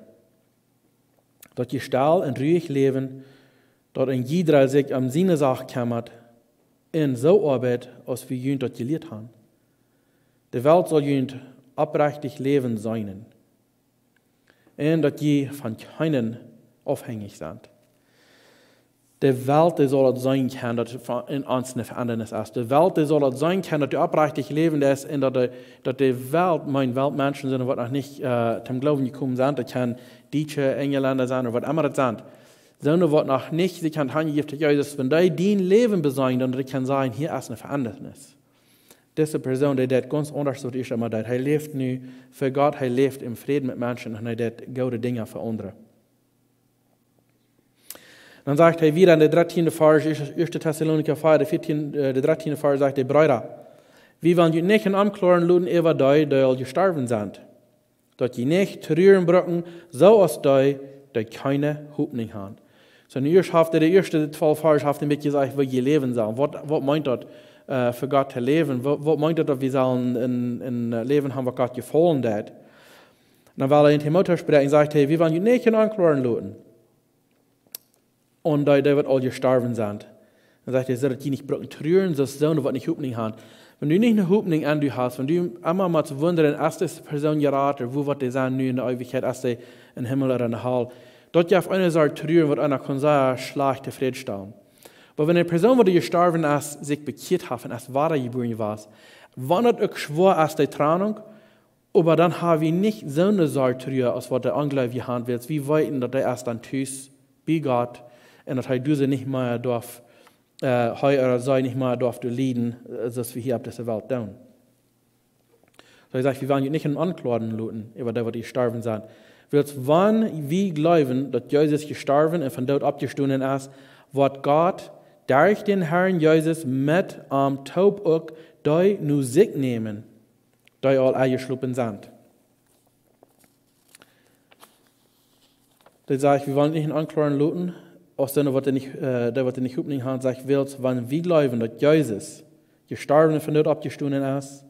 daut jie stell un ruich läwen, daut een jieda sikj om siene Saak kjemmat un soo oabeit, aus wie junt daut jelieet han. De Welt saul junt oprajcht läwen seenen. Un daut jie von kjeenen aufhenjich sent. De Welt, dee saul daut seenen kjennen, daut et von, en ons eene Veendrunk es. De Welt, dee saul daut seenen kjennen, daut du oprajcht läwen deist un daut de, daut de Welt, mien Welt, Menschen sent, waut noch nich, äh, toom Gloowen jekomen sent, daut kjennen Dietsche, Enjlenda sennen, ooda waut emma daut sent. Soone, waut noch nich sikj han hanjejäft to Jesus, wan dee dien Läwen beseenen, dan dee kjennen sajen, hia es eene Veendrunk. Dise Persoon, dee deit gaunz aundasch, waut ekj emma deed. Hee läft nu fa Gott, hee läft em Fräd met Menschen un hee deit goode Dinja fa aundre. Dan sajcht hee wada en de dartieende Varsch, Ieeschte, Ieeschte Tessalonicha vea, de vieetieende, äh, de dartieende Varsch sajcht hee: Breeda, wie wellen junt nich en Onkloaren loten äwa dee, dee aul jestorwen sent, daut jie nich truren brucken, soo aus dee, dee kjeene Hopninj han. Soo, nu ieescht haft hee, de ieeschte twalf Varsch haft een bät jesajcht, woo jie läwen sellen. Waut, waut meent daut, äh, fa Gott to läwen? Waut, waut meent daut, daut wie sellen een, een, äh, Läwen han, waut Gott jefaulen deit? Dan well hee en Timotäus spräakjen, sajcht hee: Wie wellen junt nich en Onkloaren loten äwa dee, dee waut aul jestorwen sent. Dan sajcht hee, soo daut jie nich brucken truren, soo aus soone, waut nich Hopninj han. Wan du nich eene Hopninj aun die hast, wan du emma motst wundren, es dise Persoon jerat, ooda wua woat dee sennen nu en de Eewichkjeit, es dee em Himmel ooda en de Hal. Daut jeft eene Sort Trua, waut eena kaun sea schlajcht tofrädstalen. Oba wan eene Persoon, waut jestorwen es, sikj bekjieet haft un es wadajebuaren wia, wan et uk schwoa es, de Trennunk, oba dan ha wie nich soone Sort Trua, aus waut de Onjleewje han, wiels wie weeten, daut hee es dan tus bie Gott un daut hee doa nich mea darf, äh, hee ooda see nich mea darf doa lieden, äh, soo aus wie hia opp dise Welt doonen. Soo hee sajcht, wie wellen junt nich en Onkloaren loten äwa dee, waut jestorwen sent. Wiels wan wie jleewen, daut Jesus jestorwen un vom Doot oppjestonen es, woat Gott derch dän Herrn Jesus met am toop uk dee no sikj nämen, dee aul enjeschlopen sent. Dee sajcht, wie wellen nich en Onkloaren loten, aus soone, waut nich, äh, dee waut nich Hopninj han, sajcht, wiels wan wie jleewen, daut Jesus jestorwen un vom Doot oppjestonen es,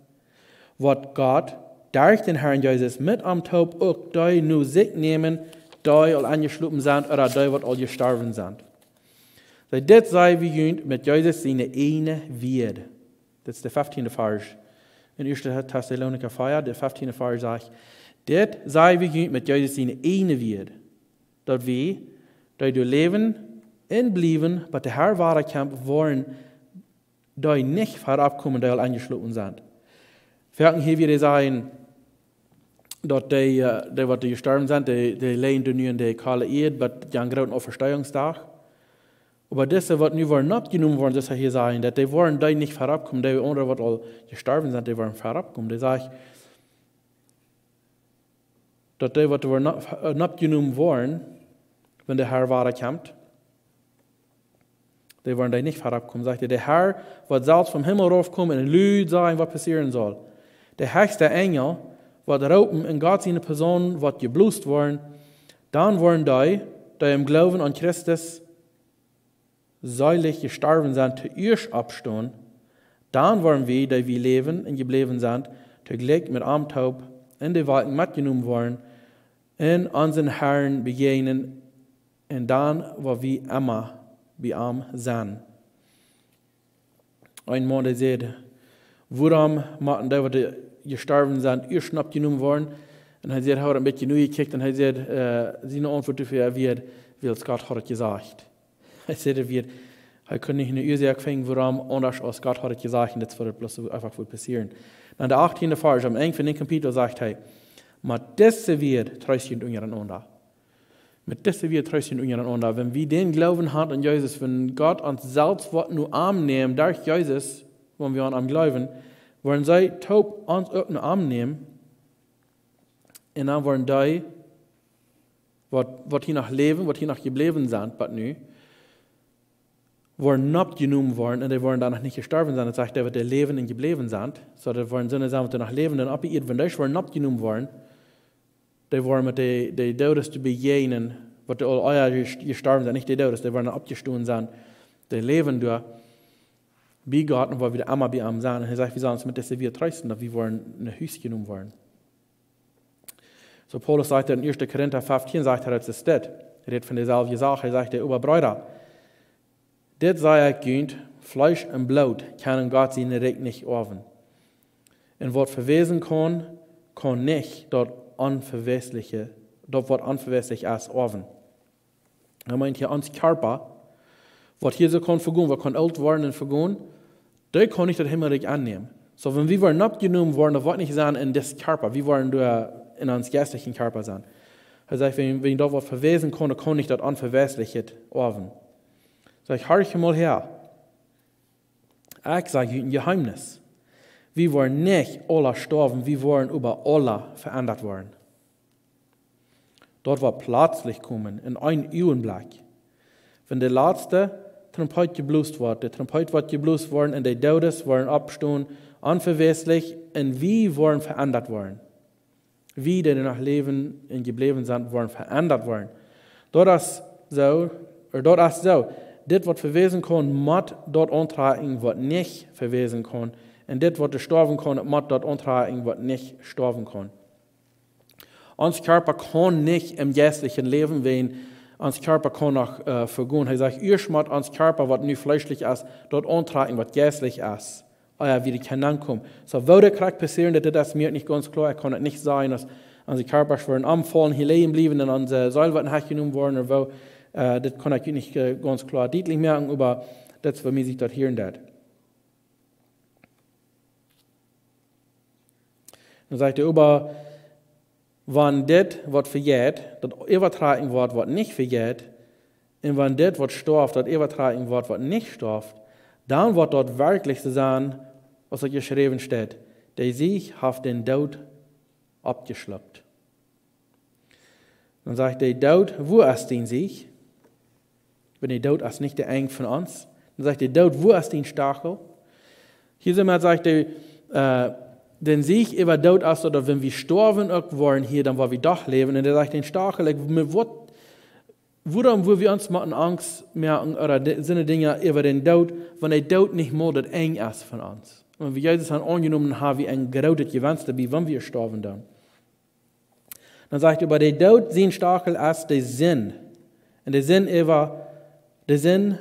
woat Gott derch dän Herrn Jesus met am toop uk dee no sikj nämen, dee aul enjeschlopen sent ooda dee waut aul jestorwen sent. Soo, dit saj wie junt met Jesus siene ieejne Wieed. Dit es de fieftieende Varsch. En Ieeschte Tessalonicha vea, de fieftieende Varsch sajcht: Dit saj wie junt met Jesus siene ieejne Wieed, daut wie, dee doa läwen un bliewen, bat de Herr wada kjemt, woaren dee nich verop komen, dee aul enjeschlopen sent. Wie haben hia wada jesajcht, daut dee, äh, dee waut jestorwen sent, dee, dee lijen nu en de koole Ieed, bat dän grooten Auferstehungsdach. Oba dise, waut nu woaren oppjenomen woaren, daut hee hia sajcht, daut dee woaren dee nich verop komen, dee aundre, waut aul jestorwen sent, dee woaren verop komen. Dee sajcht, daut dee, waut woaren opp-, äh, oppjenomen woaren, wan de Herr wada kjemt, dee woaren dee nich verop komen. Sajcht hee, de Herr woat selfst vom Himmel raufkomen un lud sajen, waut passieren saul. De hechste Enjel woat roopen un Gott siene Posaun woat jeblost woaren. Dan woaren dee, dee em Gloowen aun Christus seelich jestorwen sent, toieescht oppstonen. Dan woaren wie, dee wie läwen un jebläwen sent, toojlikj met am toop en de Wolkjen metjenomen woaren un onsen Herrn bejäajnen, un dan woa wie emma bie am sennen. Een Maun, dee säd: Wuarom motten dee, waut jestorwen sent, ieescht oppjenomen woaren? Un hee säd, hee haud een bät nojekjikjt un hee säd, äh, siene Auntwuat doafäa wia: Wiels Gott haud et jesajcht. Hee säd, hee kunn nich eene Uasoak finjen, wuarom, aundasch aus Gott haud et jesajcht, un dit wudd bloos soo eefach wudd passieren. Dan de achtieende Varsch, aum Enj von dän Kapitel, sajcht hee: Met dise Wieed treest junt unjarenaunda. Met dise Wieed treest junt unjarenaunda. Wan wie dän Gloowen haben aun Jesus, wan Gott ons selfst woat no am nämen, derch Jesus, wan wie aun am jleewen, woaren see toop ons uk no am nämen. Un dan woaren dee, waut, waut hia noch läwen, waut hia noch jebläwen sent, bat nu, woaren oppjenomen woaren un dee woaren dan noch nich jestorwen sennen. Daut sajcht, dee waut dee läwen un jebläwen sent. Soo, daut woaren soone sennen, waut dee noch läwen un opp de Ieed, wan dee woaren oppjenomen woaren, dee woaren met de, de Doodes to bejäajnen, waut dee aul ea jes-, jestorwen sent, nich de Doodes, dee woaren oppjestonen sennen, dee läwen doa bie Gott un woaren wada emma bie am sennen. Un hee sajcht, wie sellen ons met dise Wieed treesten, daut wie woaren no Hus jenomen woaren. Soo Paulus sajcht en Ieeschte Korinta feftieen, sajcht hee, daut es dit. Hee rät von deeselwje Sach. Hee sajcht, oba Breeda, dit saj ekj junt, Fleesch un Bloot kjennen Gott sien Rikj nich oawen. Un waut vewäsen kaun, kaun nich daut Onvewäsliche, daut waut onvewäslich es, oawen. Hee meent hia ons Kjarpa, waut hia soo kaun vegonen, waut kaun oolt woaren un vegonen, dee kaun nich daut Himmelrikj aunnämen. Soo, wan wie woaren oppjenomen woaren, daut woat nich sennen en disen Kjarpa. Wie woaren doa en ons jeistlichen Kjarpa sennen. Hee sajcht, wan, wan daut waut vewäsen kaun, daut kaun nich daut Onvewäsliche oawen. Saj ekj, horcht mol häa. Ekj saj junt een Jeheemnis. Wie woaren nich aula stoawen, wie woaren oba aula veendat woaren. Daut woat plazlich komen, en een Uagenblekj. Wan de latste Trompeet jeblost woat, de Trompeet woat jeblost woaren un de Doodes woaren oppstonen, onvewäslich, un wie woaren veendat woaren. Wie, dee noch läwen un jebläwen sent, woaren veendat woaren. Daut es soo, ooda daut es soo, dit waut vewäsen kaun, mott daut auntrakjen waut nich vewäsen kaun. Un dit waut stoawen kaun, mott daut auntrakjen waut nich stoawen kaun. Ons Kjarpa kaun nich em jeistlichen läwen, wan ons Kjarpa kaun noch, äh, vegonen. Hee sajcht, ieescht mott ons Kjarpa, waut nu fleeschlich es, daut auntrakjen waut jeistlich es. Oh jo, woo dee kaun aunkomen. Soo, woo daut krakjt passieren deit, daut es mie nich gaunz kloa. Ekj kaun daut nich sajen, aus onse Kjarpasch woaren omfaulen, hia lijen bliewen un onse Seel woat wajchjenomen woaren, ooda woo, äh, daut kaun ekj nich, äh, gaunz kloa dietlich moaken, oba daut es, woo mie sikj daut hieren deit. Dan sajcht hee, oba wan dit waut vejeit, daut äwatrakjen woat waut nich vejeit, un wan dit waut stoaft, daut äwatrakjen woat waut nich stoaft, dan woat daut werkjlich soo sennen, aus daut jeschräwen steit: De Sieg haft dän Doot oppjeschlukt. Dan sajcht de Doot: Wua es dien Sieg? Wan de Doot es nich daut Enj von ons. Dan sajcht de Doot: Wua es dien Stachel? Hia soo met sajcht de, äh, dän Sieg äwa Doot es daut, daut wan wie stoawen uk woaren hia, dan woa wie doch läwen. Un hee sajcht, dän Stachel, ekj, met waut, wuarom woa wie ons motten Angst moaken ooda de, soone Dinja äwa dän Doot, wan de Doot nich mol daut Enj es von ons? Wan wie Jesus han aunjenomen, ha wie een grootet Jewenst doabie, wan wie stoawen dan. Dan sajcht hee, oba de Doot sien Stachel es de Sind. Un de Sind äwa, de Sind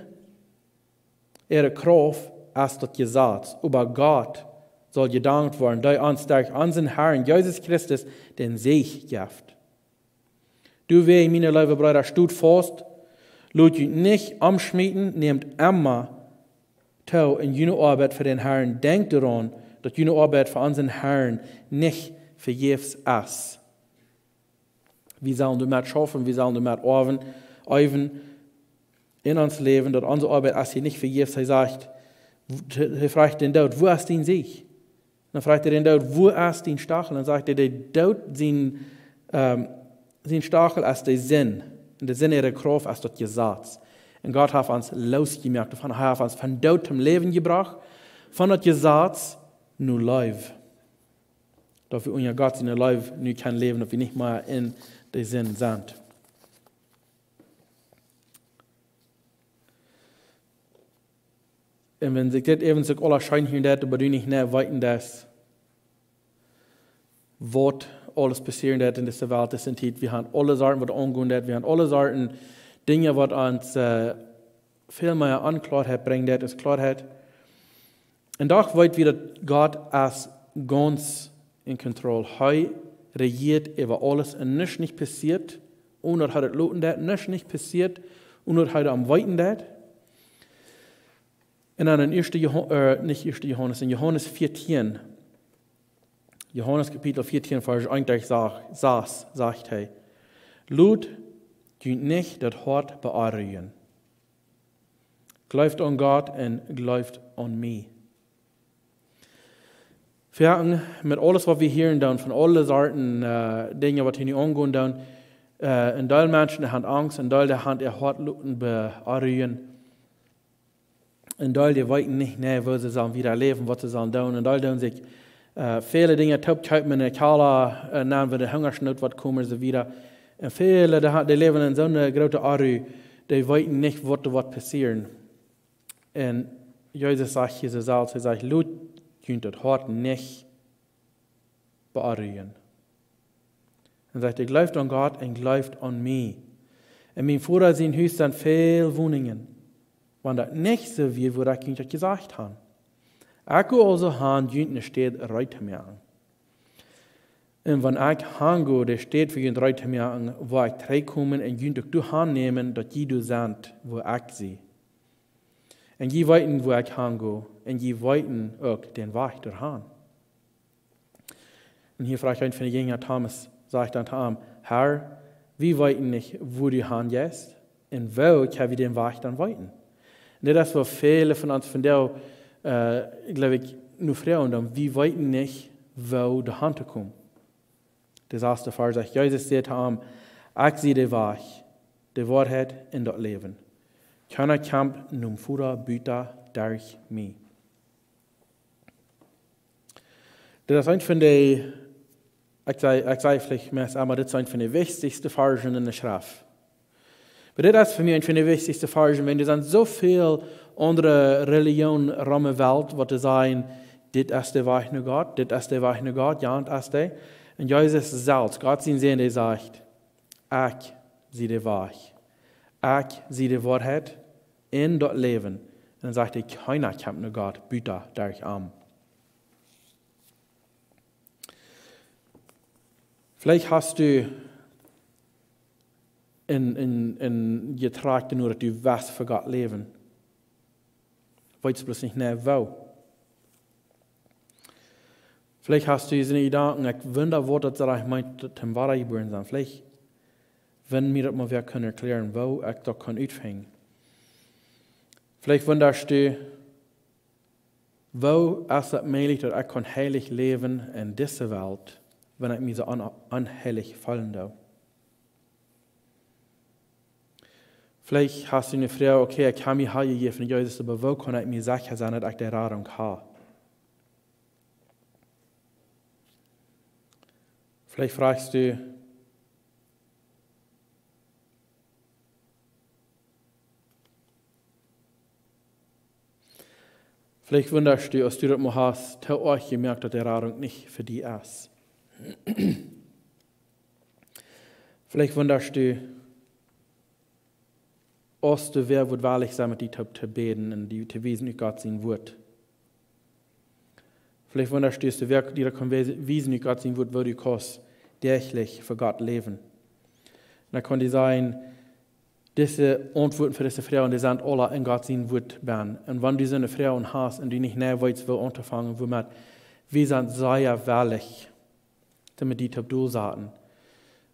äare Krauft es daut Jesaz. Oba Gott saul jedankt woaren, dee ons derch onsen Herrn Jesus Christus dän Sieg jeft. Doawäajen, miene leewe Breeda, stot faust, lot junt nich omschmieten, nämt emma too en june Oabeit fa dän Herrn. Denkjt doaraun, daut june Oabeit fa onsen Herrn nich vejäfs es. Wie sellen doamet schaufen, wie sellen doamet oawen, äwen en ons Läwen, daut onse Oabeit es hia nich vejäfs. Hee sajcht, hee frajcht dän Doot: Wua es dien Sieg? Dan frajcht hee dän Doot: Wua es dien Stachel? Dan sajcht hee, de Doot sien, ähm, sien Stachel es de Sind. Un de Sind äare Krauft es daut Jesaz. Un Gott haft ons loosjemoakt doavon. Hee haft ons von Doot toom Läwen jebrocht, von daut Jesaz no Leew. Daut wie unja Gott siene Leew nu kjennen läwen, daut wie nich mea en de Sind sent. Un wan sikj dit äwent sikj aula scheen hieren deit, oba du nich nau weeten deist, waut aules passieren deit en dise Welt, dise Tiet. Wie haben aule Sorten, waut aungonen deit. Wie haben aule Sorten Dinja, waut ons, äh, väl mea Onkloaheit brinjen deit aus Kloaheit. Un doch weet wie, daut Gott es gaunz en Kontroll. Hee rejieet äwa aules un nuscht nich passieet, onen daut hee daut loten deit, nuscht nich passieet, onen daut hee daut weeten deit. Un dan en Ieeschte Joha-, äh, nich Ieeschte Johanes, en Johanes vieetieen, Johanes Kapitel vieetieen, Varsch eent bat sas, sas, sajcht hee: Lot junt nich daut Hoat beonrujen. Jleeft aun Gott un jleeft aun mie. Foaken met aules, waut wie hieren doonen, von aule Sorten, äh, Dinja, waut hia nu aungonen doonen, äh, een Deel Menschen, dee haben Angst, een Deel, dee haben äa Hoat loten beonrujen. Un deel dee weeten nich, nä, woo see sellen wieda läwen, waut see sellen doonen. Un deel doonen sikj, äh, väle Dinja toop kjeepen, enne Kjalla, äh, nenn, wua de Hungasnoot woat komen, soo wieda. Un väle, dee ha-, dee läwen en soone groote Onru, dee weeten nich, waut doa woat passieren. Un Jesus sajcht hia soo selfst, hee sajcht: "Lot junt daut Hoat nich beonrujen." Un sajcht hee: "Jleeft aun Gott un jleeft aun mie. En mien Voda sien Hus sent väl Woninjen. Wan daut nich soo wia, wudd ekj junt daut jesajcht han. Ekj go aulsoo han, junt ne Städ reed to moaken. Un wan ekj han go, de Städ fa junt reed to moaken, woa ekj trigjkomen un junt uk doa han nämen, daut jie doa sent, wua ekj sie. Un jie weeten, wua ekj han go, un jie weeten uk dän Wajch doa han." Un hia fruach eena von de Jinja, Thomas, sajcht dan to am: "Herr, wie weeten nich, wua du han jeist, un woo kjenn wie dän Wajch dan weeten?" Un dit es, wua väle von ons vondoag, äh, jleew ekj, nu froagen, dan: "Wie weeten nich, woo doa han to komen." De sasste Varsch sajcht: "Jesus säd to am: Ekj sie de Wajch, de Woarheit un daut Läwen. Kjeena kjemt nom Voda buta derch mie." Dit es eent von de, ekj saj, ekj saj veleicht meist emol, dit es eent von de wichtichste Varschen enne Schreft. Oba dit es fa mie eent von de wichtichste Varschen, wiels doa sent soo väl aundre Relijoonen rom de Welt, waut dee sajen: "Dit es de Wajch no Gott, dit es de Wajch no Gott, jant es dee." Un Jesus selfst, Gott sien Sän, dee sajcht: "Ekj sie de Wajch, ekj sie de Woarheit un daut Läwen." Un dan sajcht hee: "Kjeena kjemt no Gott buta derch am." Veleicht hast du een, een, een Jetrakj, nu daut du west fa Gott läwen, weetst bloos nich, nä, woo. Veleicht hast du soone Jedanken: "Ekj wunda, waut daut rajcht meent, toom wadajebuaren sennen." Veleicht wan mie daut mol wäa kunn erkjläaren, woo ekj daut kaun utfinjen. Veleicht wundascht du: "Woo es daut mäajlich, daut ekj kaun heilich läwen en dise Welt, wan ekj mie soo on-, onheilich feelen doo?" Veleicht hast du eene Froag: "Okay, ekj hab mie hanjejäft aun Jesus, oba woo kaun ekj mie secha sennen, daut ekj de Radunk hab?" Veleicht fruachst du, veleicht wundascht du, aus du daut mol hast too oajch jemoakt, daut de Radunk nich fa die es. Veleicht wundascht du, aus doa wäa wudd wellich sennen, met die to, to bäden un die to wiesen ut Gott sien Wuat. Veleicht wundascht du, aus doa wäa die daut kaun wies-, wiesen ut Gott sien Wuat, woo du kaust däachlich fa Gott läwen. Un dan kaun ekj die sajen, dise Auntwuaten fa dise Froagen, dee sent aula en Gott sien Wuat bennen. Un wan du soone Froagen hast un du nich jeneiw weetst, woo auntofangen, woo met, wie sent sea wellich, doamet die to dol saten.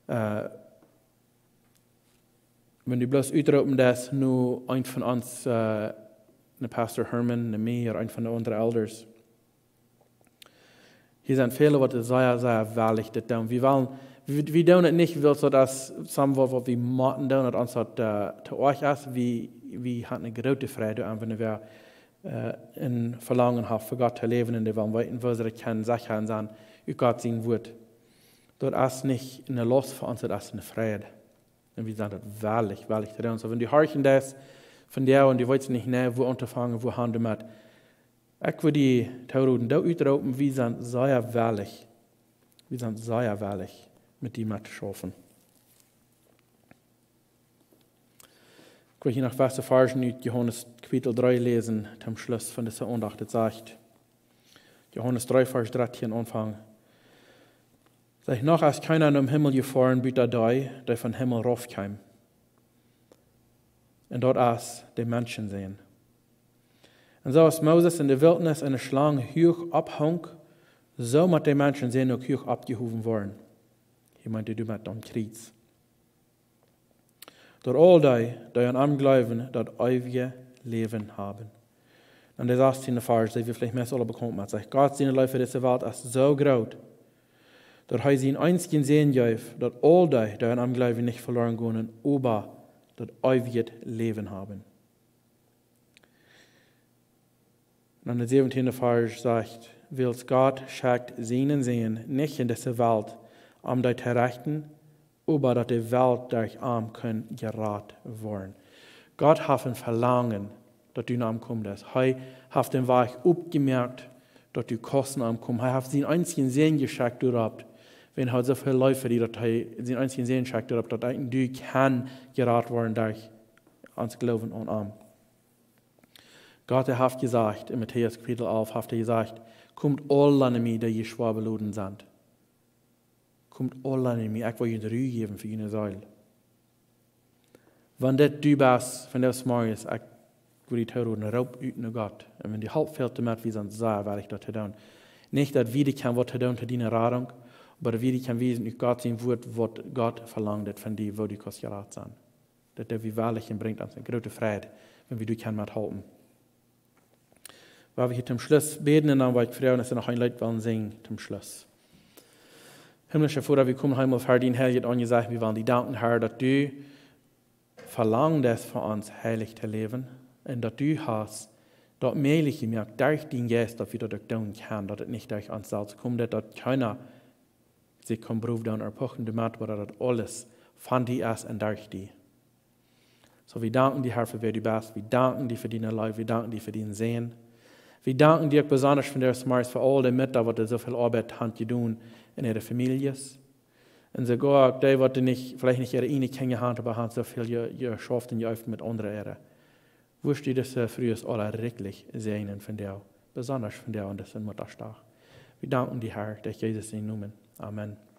Äh, wan du bloos utroopen deist no eent von ons, äh, no Pastor Herman, no mie, ooda eent von de aundre Elders. Hia sent väle, waut sea, sea wellich dit doonen. Wie wellen, wie, wie doonen et nich, wiels daut es somewhat, waut wie motten doonen, daut ons daut, äh, too oajch es. Wie, wie haben eene groote Freid doaraun, wan wie, äh, een Velangen haben, fa Gott to läwen, un wie wellen weeten, woo see daut kjennen secha sennen ut Gott sien Wuat. Daut es nich eene Laust fa ons, daut es eene Freid. Un wie sent daut wellich, wellich to doonen. Soo, wan du horchen deist von die un du weetst nich, nä, woo auntofangen, woo han doamet, ekj wudd die tooroden, doo utroopen, wie sent sea wellich. Wie sent sea wellich, met die mettoschaufen. Ekj well hia noch waut Varschen ut Johanes Kapitel dree läsen, toom Schluss von dise Aundacht. Daut sajcht, Johanes dree, Varsch dartieen aunfangen. Sajcht: "Noch es kjeena nom Himmel jefoaren, buta dee, dee vom Himmel rauf kjeem. Un daut es de Menschensän. Un soo aus Moses en de Wiltnis eene Schlang huach opphunk, soo mott de Menschensän uk huach oppjehowen woaren." Hia meent hee doamet daut Kjriez. "Daut aul dee, dee aun am jleewen, daut eewje Läwen haben." Un de sastiende Varsch, dee wie veleicht meist aula bekaunt met, sajcht: "Gott siene Leew fa dise Welt es soo groot, daut hee sienen eensjen Sän jeef, daut aul dee, dee aun am jleewen, nich veloaren gonen, oba daut eewje Läwen haben." En de säwentieende Varsch sajcht: Wiels Gott schekjt sienen Sän nich en dise Welt, om dee to rechten, oba daut de Welt derch am kunn jerat woaren. Gott haft een Velangen, daut du no am komen deist. Hee haft dän Wajch opjemoakt, daut du kaust no am komen. Hee haft sienen eensjen Sän jeschekjt doaropp, wiels hee soo väl leeft fa die, daut hee sienen eensjen Sän schekjt doaropp, daut eena, du kaust jerat woaren derch ons Gloowen aun am. Gott, hee haft jesajcht, en Matäus Kapitel alf haft hee jesajcht: Komt aula no mie, dee jie schwoa beloden sent. Komt aula no mie, ekj woa junt Ru jäwen fa june Seel. Wan dit du best, vondoag zemorjes, ekj wudd die tooroden, roop ut no Gott. Un wan die Help fält doamet, wie sent sea wellich daut to doonen. Nich daut wie die kjennen waut to doonen to diene Radunk, oba daut wie die kjennen wiesen ut Gott sien Wuat, waut Gott velangt von die, woo du kaust jerat sennen. Daut doo wie wellich un brinjt ons eene groote Freid, wan wie die kjennen methalpen. Woa wie hia toom Schluss bäden un dan woa ekj froagen, aus wie noch een Leet wellen sinjen toom Schluss. Himmlischa Voda, wie komen eemol ver dien heiljet Aunjesecht, wie wellen die danken, Herr, daut du velangt hast fa ons heilich to läwen un daut du hast daut mäajlich jemoakt derch dienen Jeist, daut wie daut uk doonen kjennen, daut et nich derch ons selfst kjemt, daut, daut kjeena sikj kaun Prow doonen, erpuchen doamet, oba daut aules von die es un derch die. Soo, wie danken die, Herr, fa wäa du best. Wie danken die fa diene Leew. Wie danken die fa dienen Sän. Wie danken die uk besonda vondoag zemorjes fa aul dee Mutta, waut soo väl Oabeit haben jedonen en äare Famieljes. Un soogoa uk dee, waut nich, veleicht nich äare ieejne Kjinja haben, oba haben soo väl je-, jeschauft un jeeeft met aundre äare. Wurscht du dise Frues aula rikjlich säajnen vondoag, besonda vondoag aun disen Muttadach. Wie danken die, Herr, derch Jesus sienen Nomen. Amen.